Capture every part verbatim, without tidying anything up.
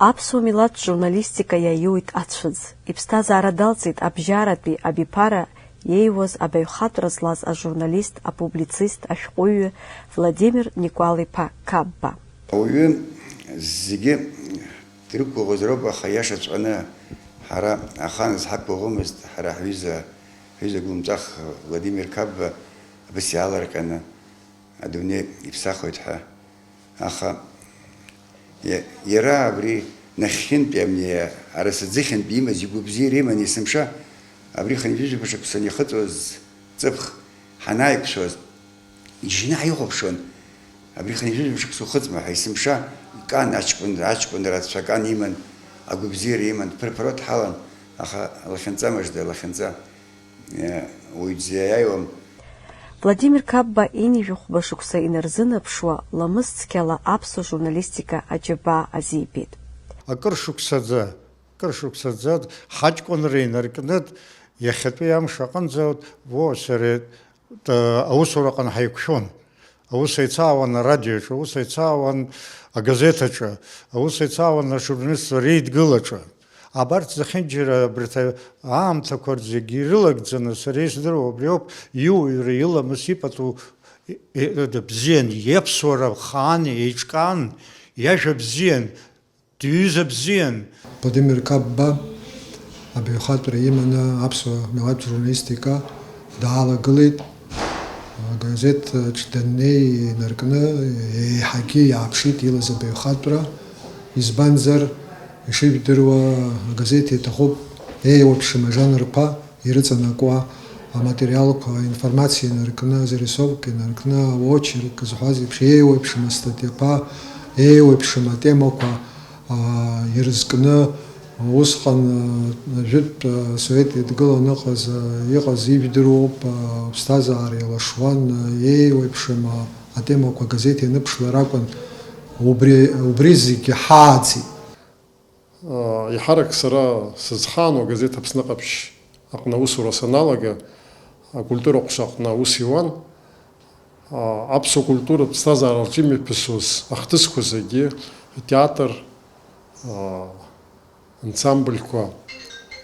Аԥсуа милаҭ журналистика иаиуит ацәыӡ. Иԥсҭазаара далҵит абжьаратәи абиԥара иеиуаз абаҩхатәра злаз ажурналист, апублицист, ашәҟәыҩҩы Владимир Никәал-иԥа Қапба. Ауаҩы зегьы дрықәгәыӷуазароуп, аха иашаҵәҟьаны ҳара ахаан зҳақәгәыӷымызт, ҳара ҳҩыза, ҳҩыза гәлымҵәах Владимир Қапба абас иаалырҟьаны адунеи иԥсахуеит ҳәа. Аха иа-, иара абри нахьхьынтәи, абни арасаӡыхьынтәи имаз игәабзиара иман есымша, абри хынҩажәижәаба шықәса анихыҵуаз ҵыԥх ҳанааиқәшәоз, ижьны ҳаихәаԥшуан, абри хынҩажәижәаба шықәса ухыҵма ҳәа, есымша икан аҷкәын, аҷкәын рацәа акан иман, агәабзиара иман, дԥырԥыруа дҳалан, аха лахьынҵа мыжда, лахьынҵа, уаҩ дзиааиуам. Владимир Қапба ҩынҩажәи хәба шықәса инарзынаԥшуа, ламыс цқьала аԥсуа журналистика аџьабаа азибеит. Акыр шықәсаӡа, акыр шықәсаӡа ҳаҷкәынра инаркны, иахьатәи амш аҟынӡа уо сара, э, аусураҟны ҳаиқәшәон. Аус еицаауан арадиоаҿы, аус еицаауан агазеҭ аҿы, аус еицаауан ажурналистцәа реидгылаҿы. Абарҭ зехьынџьара, абарҭ аамҭақәа зегьы ирылагӡаны, сара издыруа убриоуп, иуаҩра иламыс ипату, и-, и-, бзиан, иаԥсуара хаан, еиҿкаан, иажәа бзиан, дҩыза бзиан. Владимир Қапба абаҩхатәра иманы аԥсуа милаҭ журналистика даалагылеит. Агазеҭ аҿы даннеи инаркны еиҳагьы иааԥшит илаз абаҩхатәра. Избанзар, ишыжәдыруа, агазеҭ иаҭахуп еиуеиԥшым ажанрқәа ирыҵанакуа аматериалқәа, аинформациа инаркны, азарисовка инаркны, аочерк зҳәаз еиԥш, еиуеиԥшым астатиақәа, еиуеиԥшым атемақәа, аа, ирызкны, усҟан, аа, жәытә, аа, Совет Еидгыла аныҟаз, аа, иҟаз ижәдыруоуп, аа, аԥсҭазаара еилашуан, аа, еиуеиԥшым, аа, атемақәа агазеҭ ианыԥшлар акәын, убри, убри зегьы ҳааӡеит. Еиҳарак сара сызхаану агазеҭ Аԥсны Ҟаԥшь аҟны аусура саналага, акультура ҟәша аҟны аус иуан. Аԥсуа культуратә ԥсҭазаара рҿы имҩаԥысуаз ахҭысқәа зегьы, атеатр, ансамбльқәа,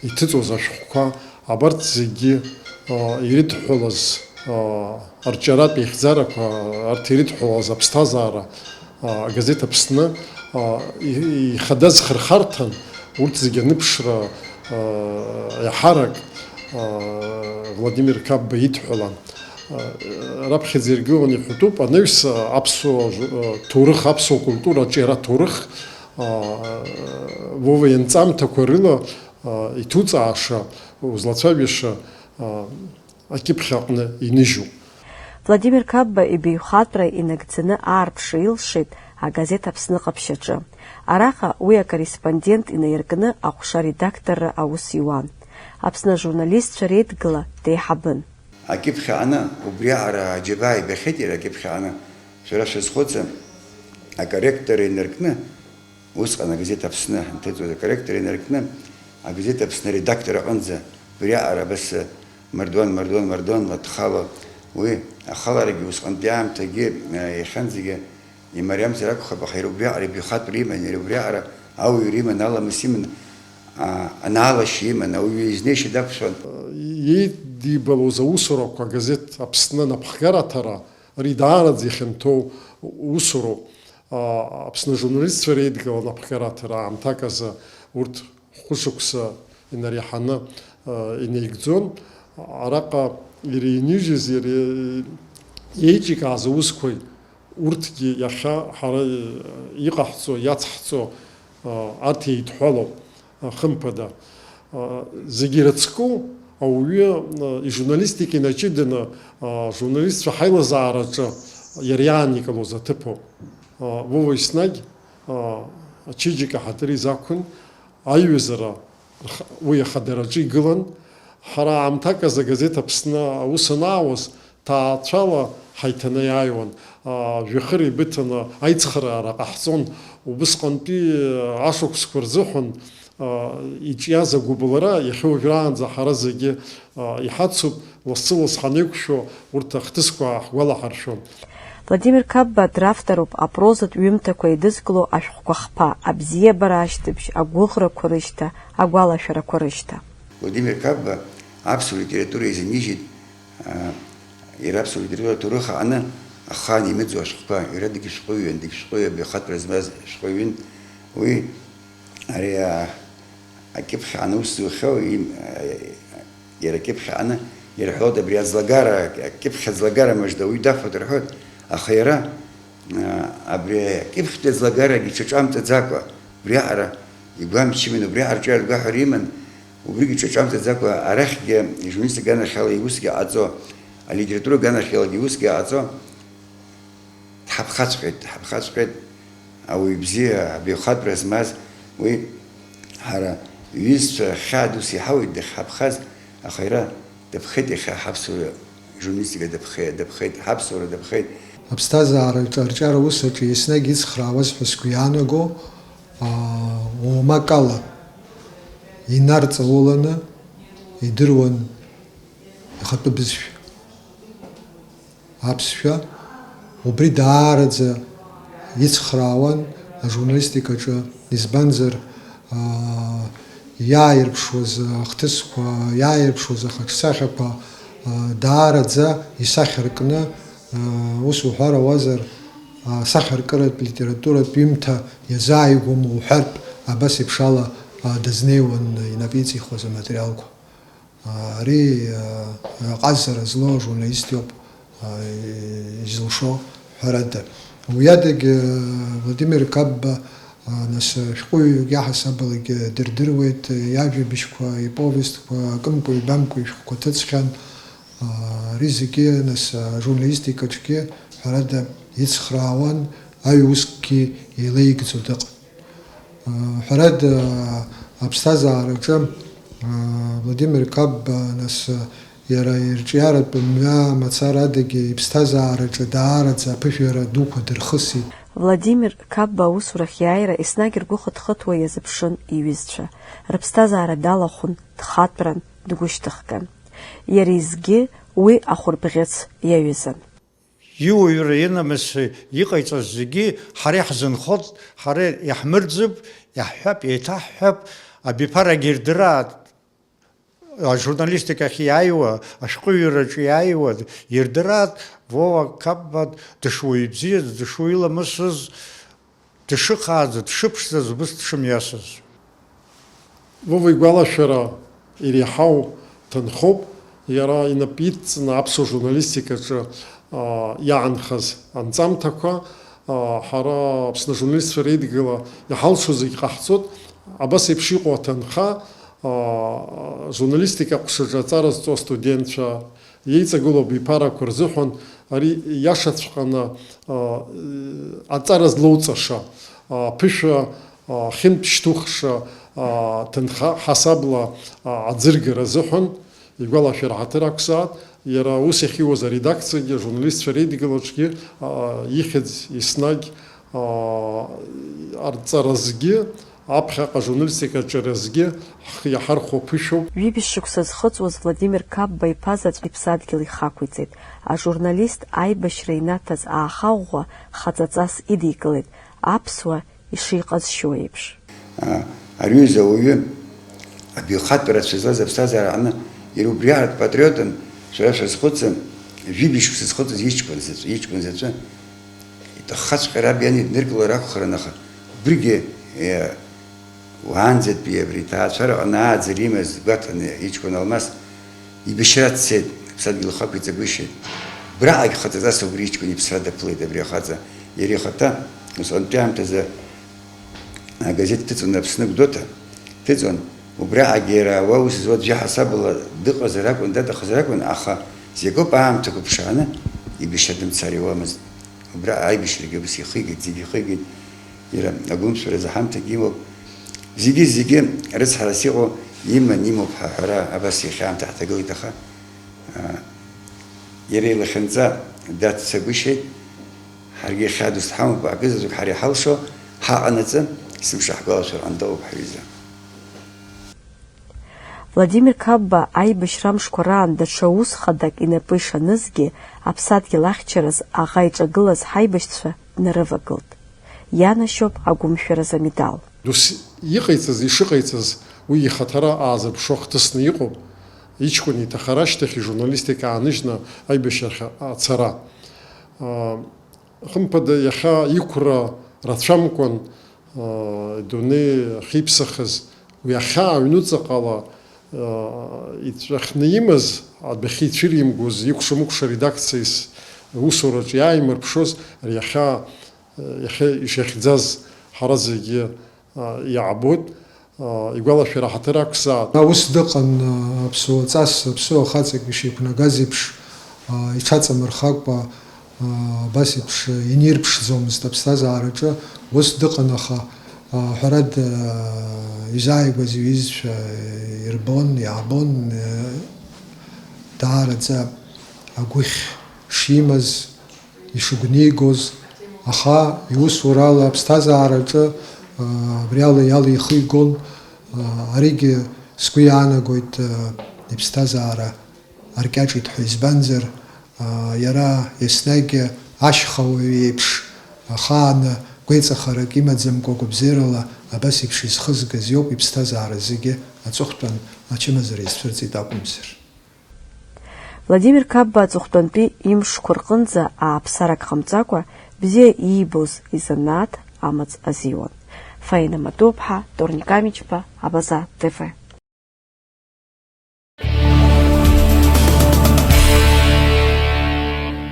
иҭыҵуаз ашәҟәқәа, абарҭ зегьы, аа, ирыдҳәалаз, аа, арҿиаратә еихьӡарақәа, арҭ ирыдҳәалаз аԥсҭазаара, аа, агазеҭ Аԥсны, аа, и-, ихадаз хырхарҭан, урҭ зегьы аныԥшра, аа, еиҳарак, аа, Владимир Қапба идҳәалан. Аа, раԥхьаӡа иргыланы иҳәатәуп, анаҩс аԥсуа ж-, ҭоурых, аԥсуа культура, аҿиара ҭоурых, аа, Вова ианҵамҭақәа рыла, аа, иҭуҵааша, узлацәажәаша, аа, акьыԥхь аҟны иныжьуп. Владимир Қапба ибаҩхатәра инагӡаны аарԥшра илшеит агазеҭ Аԥсны Ҟаԥшь аҿы. Араҟа уи акорреспондент инаиркны аҟәша редакторра аус иуан. Аԥсны ажурналистцәа реидгыла деиҳабын. Акьыԥхь аҟны, убриаҟара аџьабаа ибахьеит иара акьыԥхь аҟны, шәара шәазхәыцын, акорректор инаркны, усҟан агазеҭ Аԥсны ҳанҭыҵуаз, акорректор инаркны, агазеҭ Аԥсны аредактор аҟынӡа убриаҟара абас мардуан, мардуан, мардуанла дхало, уи ахаларагьы усҟантәи аамҭагьы, а, иахьанӡагьы имариамзар акәхап, аха иара убриаҟара ибаҩхатәра иман, иара убриаҟара ауаҩра иман, аламыс иман, а, анаалашьа иман, ауаҩы изнеишьа дақәшәон. Иеидибалоз аусурақәа агазеҭ Аԥсны анапхгара аҭара, ари даараӡа ихьанҭоу усуроуп. А, Аԥсны ажурналистцәа реидгыла анапхгара аҭара аамҭак азы урҭ хәышықәса инареиҳаны, а, инаигӡон. Араҟа иара инижьыз, иара иеиҿикааз аусқәеи урҭгьы иахьа ҳара иҟаҳҵо, иацҳҵо, а, арҭ еидҳәалоуп, а, хымԥада. А, зегьы ирыцку ауаҩы, а, ижурналистика инаҷыданы, а, ажурналистцәа ҳаилазаараҿы иара иааникылоз аҭыԥоуп. А, Вова еснагь, а, ачеиџьыка ҳаҭыр изақәын, аиҩызара рх-, уи ахадараҿы игылан. Ҳара аамҭак азы агазеҭ Аԥсны аус анаауаз, ҭаацәала ҳаиҭанеиааиуан, а, жәҩахыр еибыҭаны аицхыраара ҟаҳҵон. Убысҟантәи ашықәсқәа рзыҳәан, а, иҿиаз агәыбылра иахьа уажәраанӡа ҳара зегьы, а, иҳацуп, лассы-ласс ҳанеиқәшәо урҭ ахҭысқәа ҳгәалаҳаршәон. Владимир Қапба дравторуп апрозатә ҩымҭақәа еидызкыло ашәҟәқәа хԥа, Абзиабара ашьҭыбжь, Агәыӷрақәа рышьҭа, Агәалашәарақәа рышьҭа. Владимир Қапба аԥсуа литература изынижьит, аа, иара аԥсуа литература аҭоурых аҟны ахаан имыӡуа ашәҟәқәа, иара дагьышәҟәыҩҩын, дагьшәҟәыҩҩы абаҩхатәра змаз шәҟәыҩҩын. Уи ари, аа, акьыԥхь аҟны аус зухьоу, им-, иара акьыԥхь аҟны ирҳәоит, абри аӡлагара, акьыԥхь аӡлагара мыжда уаҩ дафоит рҳәоит, аха иара, а, абри акьыԥхьтәи аӡлагарагьы иҽаҿамҵаӡакәа, убриаҟара игәамчымын, убриаҟара рҿиаратә гәаҳәара иман, убригьы иҽаҿамҵаӡакәа, арахьгьы ижурналистика аганахьала иусгьы ҟаҵо, алитература аганахьалагьы иусгьы ҟаҵо, дҳаԥхаҵәҟьеит, дҳаԥхаҵәҟьеит ауаҩ бзиа, абаҩхатәра змаз, уи ҳара иҩызцәа хьаа дус иҳауеит дахьҳаԥхаз, аха иара дыԥхеит, иахьа ҳаԥсуара журналистика дыԥхеит, дыԥхеит, ҳаԥсуара дыԥхеит. Аԥсҭазаараҿы арҿиара усаҿы еснагь ицхраауаз ҳәа сгәы иаанаго, аа, уамак ала инарҵауланы идыруан ихатәы бызшәа. Аԥсшәа, убри даараӡа ицхраауан ажурналистикаҿы, избанзар, аа, иааирԥшуаз ахҭысқәа, иааирԥшуаз ахаҿсахьақәа, аа, даараӡа исахьаркны, аа, ус уҳәар ауазар, асахьаркыратә литературатә ҩымҭа иазааигәоума уҳәартә, абас еиԥш ала, аа, дазнеиуан инапы иҵихуаз аматериалқәа. Ари, а, аҟазара злоу ажурналист иоуп, а, изылшо, ҳәарада. Уи адагь, а, Владимир Қапба, а, нас, шәҟәыҩҩык иаҳасабалагьы дырдыруеит, иажәабжьқәа, иповестқәа, акымкәа-ҩбамкәа ишәҟәқәа ҭыҵхьан. А, ари зегьы, нас, ажурналистикаҿгьы, ҳәарада, ицхраауан, аҩ-ускгьы еилеигӡо дыҟан. Ҳәарада, аԥсҭазаараҿы, Владимир Қапба, нас, иара ирҿиаратә мҩа мацарадагьы иԥсҭазаараҿы даараӡа аԥышәара дуқәа дырхысит. Владимир Қапба аусурахь иааира еснагь ргәы хыҭхыҭуа иазыԥшын иҩызцәа. Рыԥсҭазаара далахәын, дхатәран, дгәышьҭыхган. Иара изгьы уи ахәырбӷьыц иаҩызан. Иуаҩра инамыс иҟаиҵаз зегьы ҳара иаҳзынхоит, ҳара иаҳмырӡып, иаҳҳәап, еиҭаҳҳәап, абиԥарагьы ирдыраат, ажурналистикахь иааиуа, ашәҟәыҩҩраҿы иааиуа ирдыраат, Вова Қапба дышуаҩ бзиаз, дышуаҩ ламысыз, дышыхааӡаз, дшыԥшӡаз, убыс дшымҩасыз. Вова игәалашәара иреиҳау ҭынхоуп, иара инапы идҵны аԥсуа журналистикаҿы, аа, иаанхаз анҵамҭақәа, аа, ҳара Аԥсны ажурналистцәа реидгыла иҳалшо зегь ҟаҳҵоит, абас еиԥш иҟоу аҭынха, аа, журналистика аҟәшаҿы аҵара зҵо астудентцәа, иеиҵагылоу абиԥарақәа рзыҳәан ари иашаҵәҟьаны, а, аҵара злоуҵаша, а, аԥышәа, а, ахьынтә шьҭухша, а, ҭынха ҳасабла, а, аӡыргара азыҳәан игәалашәара ҳаҭыр ақәзааит, иара ус иахьиуаз аредакциагьы, ажурналистцәа реидгылаҿгьы, а, ихьӡ еснагь, а, арҵаразгьы, аԥхьаҟа ажурналистика аҿиаразгьы ҳхы иаҳархәо ԥышәоуп. Ҩажәа шықәса зхыҵуаз Владимир Қапба иԥа заҵә иԥсадгьыл ихақәиҵеит. Ажурналист аибашьра инаҭаз ааха ӷәӷәа хаҵаҵас идикылеит, аԥсуа ишиҟазшьоу еиԥш. А, ари ҩыза ауаҩы абаҩхатәра рацәа злаз аԥсҭазаара аҟны иара убриаҟаратә патриотын, шәара шәазхәыцын, ҩажәа шықәса зхыҵуаз иҷкәын заҵә, иҷкәын заҵәы. Иҭаххаҵәҟьар аб иан идныркылар акәхарын, аха убригьы, е, уаанӡатәи абри иҭаацәараҟны ааӡара имаз гәаҭаны иҷкәын Алмас ибашьра дцеит, аԥсадгьыл ахақәиҵагәышьеит. Убраҟагь хаҵаҵас убри иҷкәын иԥсра даԥылеит абри ахаҵа. Иара ихаҭа усҟантәи аамҭазы агазеҭ дыҵон, Аԥсны Гәдоуҭа дыҵон. Убраҟагь иара уа ус зуа аӡәы ҳасабала дыҟазар акәын, даҭахызар акәын, аха зегь акоуп аамҭақәа ԥшааны ибашьра дымцар иуамызт. Убра аибашьрагьы ус ихигеит, зегь ихигеит. Иара агәымшәаразы ҳамҭагьы имоуп. Зегьы, зегьы рыцҳарас иҟоу иман имоуп ҳәа аҳәара абас иахьа аамҭа ҳҭагылеит, аха, аа, иара илахьынҵа даццагәышьеит. Ҳаргьы иахьа дус дҳамоуп, акызаҵәык ҳара иҳалшо ҳаҟанаҵы, есымша ҳгәалашәар ҟандоуп ҳҩыза. Владимир Қапба аибашьра амшқәа раан даҽа ус хадак инапы ишанызгьы, аԥсадгьыл ахьчараз аӷа иҿагылаз ҳаибашьцәа днарывагылт. Ианашьоуп агәымшәаразы амедал. Ус иҟаиҵаз, ишыҟаиҵаз уи ихаҭара аазырԥшуа хҭысны иҟоуп, иҷкәын иҭахара ашьҭахь ижурналистика ааныжьны аибашьрахь ацара. Хымԥада, иахьа иқәра рацәамкәан, идунеи ахьиԥсахыз, уи ахьаа аҩнуҵаҟала иҵәахны имаз, адәахьы ицәыримгоз, икәша-мыкәша редакциас усураҿы иааимырԥшоз, ари иахьа, иахьа ишихьӡаз ҳара зегьы иаабоит. Игәалашәара ҳаҭыр ақәзаат. Ус дыҟан аԥсуа ҵас, аԥсуа хаҵак ишиқәнагаз еиԥш, иҽаҵамырхакәа, абас еиԥш инирԥшӡомызт аԥсҭазаараҿы, ус дыҟан, аха, ҳәарада, изааигәаз иҩызцәа ирбон, иаабон, даараӡа агәыхь шимаз, ишыгәнигоз, аха иусурала аԥсҭазаараҿы, а, абриала иалихигон, а, аригьы сгәы иаанагоит, а, иԥсҭазаара аркьаҿит ҳәа, избанзар, а, иара еснагь ашьхауаҩ еиԥш ахааны гәеиҵахарак имаӡамкәа гәабзиарала абас еиԥш изхызгаз иоуп иԥсҭазаара зегьы аҵыхәтәан ачымазара изцәырҵит акәымзар. Владимир Қапба аҵыхәтәантәи имшқәа рҟынӡа ааԥсарак ҟамҵакәа, бзиа иибоз изанааҭ амаҵ азиуан. Фаина Матуаԥҳа, Торник Амичба, Абаза Т В.